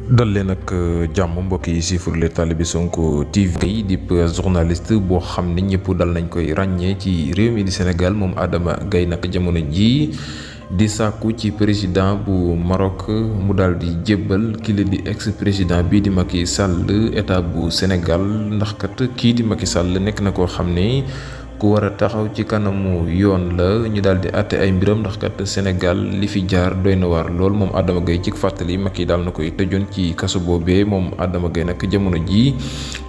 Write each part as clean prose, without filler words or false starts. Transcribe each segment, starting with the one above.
dal leen ak jàmm mbokk yi siifur le Talibé Sonko TV di journaliste boo xam ne ñëpp dal nañ koy ràññee ci réew mi di Sénégal moom Adama Gaye nag jamono ji di sàkku ci président bu Maroc mu daal di jébbal kii di ex président bii di Macky Sall état bu Sénégal ndax kat kii di Macky Sall nekk na koo xam ne ku war a taxaw ci kanamu yoon la ñu daal di àtte ay mbiram ndax kat Sénégal li fi jaar doy na waar lool moom Adama Gaye ci fàttali Macky daal na koy tëjoon ci kaso boobee moom Adama Gaye nag jamono ji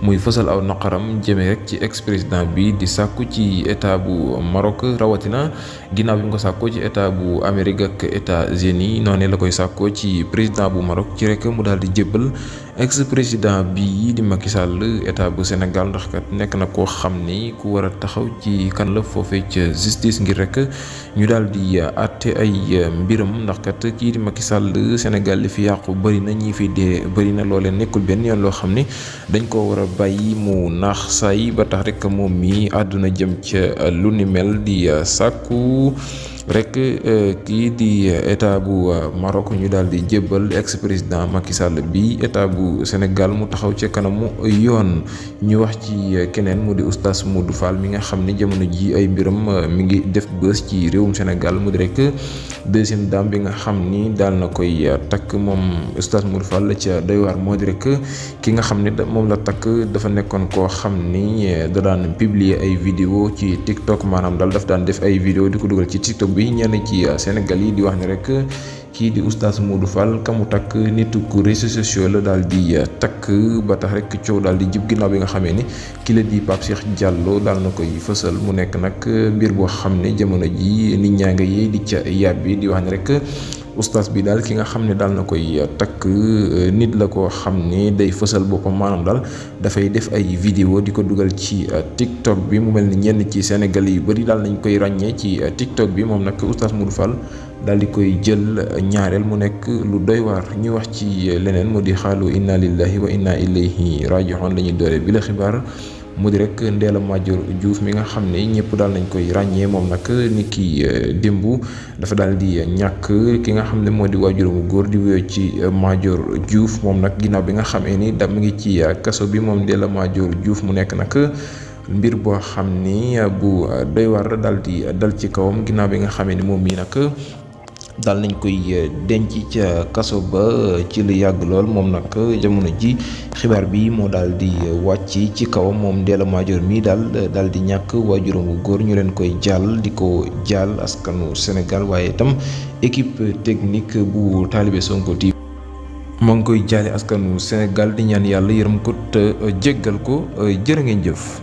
muy fësal aw naqaram jëme rek ci ex président bi di sàkku ci état bu Maroc rawatina ginnaaw bi mu ko sàkkoo ci état bu Amérique ak États-Unis noonu la koy sàkkoo ci président bu Maroc ci rek mu daal di jébbal ex président bi di Macky Sall état bu Sénégal ndax kat nekk na koo xam ni ku war a taxaw ci kan la foofee ca justice ngir rek ñu daal di àtte ay mbiram ndax kat kii di Macky Sall Sénégal li fi yàqu bëri na ñi fi dee bëri na loolee nekkul benn yoon loo xam ni dañ ko war a bàyyi mu naax saay ba tax rek moom mi àdduna jëm ca lu ni mel di sàkku rek kii di état bu Maroc ñu daal di jébbal ex président Macky Sall bi état bu Sénégal mu taxaw ci kanamu yoon ñu wax ci keneen mu di oustaz Modou Fall mi nga xam ne jamono ji ay mbiram mi ngi def bës ci réewum Sénégal mu di rek deuxième dame bi nga xam ni daal na koy takk moom oustaz Modou Fall la ca doy waar moo di rek ki nga xam ne moom la takk dafa nekkoon koo xam ni da daan publier ay vidéo ci TikTok maanaam daal daf daan def ay vidéo di ko dugal ci TikTok bi ñenn ci Sénégal yi di wax ne rek kii di oustaz Modou Fall ka mu takk nit ku réseaux sociaux la daal di takk ba tax rek coow daal di jib ginnaaw bi nga xamee ni ki la di Pape Cheikh Diallo daal na koy fësal mu nekk nag mbir boo xam ne jamono ji nit ñaa nga yee di ca yàbbi di wax ne rek oustaz bi daal ki nga xam ne daal na koy takk nit la koo xam ne day fësal boppam maanaam daal dafay def ay vidéo di ko dugal ci TikTok bi mu mel ni ñenn ci Sénégal yu bëri daal nañ koy ràññee ci TikTok bi moom nag oustaz Modou Fall daal di koy jël ñaareel mu nekk lu doy waar ñu wax ci leneen mu di xaalu inna lillahi wa inna ilayhi raji'un la ñuy doore bi la xibaar mu di rek Ndella Madior Diouf mi nga xam ne ñëpp daal nañ koy ràññee moom nag ni ki démb dafa daal di ñàkk ki nga xam ne moo di waajuramu góor di wéyoo ci Madior Diouf moom nag ginnaaw bi nga xamee ni da mu ngi ci kaso bi moom Ndella Madior Diouf mu nekk nag mbir boo xam ni bu doy waar daal di dal ci kawam ginnaaw bi nga xamee ni moom mii nag daal nañ koy denc ca kaso ba ci lu yàgg lool moom nag jamono ji xibaar bi moo daal di wàcc ci kawam moom Ndella Madior mi daal di ñàkk waajuram wu góor ñu leen koy jàll di ko jàll askanu Sénégal waaye itam équipe technique bu Talibé Sonko TV moo ngi koy jaale askanu Sénégal di ñaan yàlla yërëm ko te jéggal ko jërë ngeen jëf.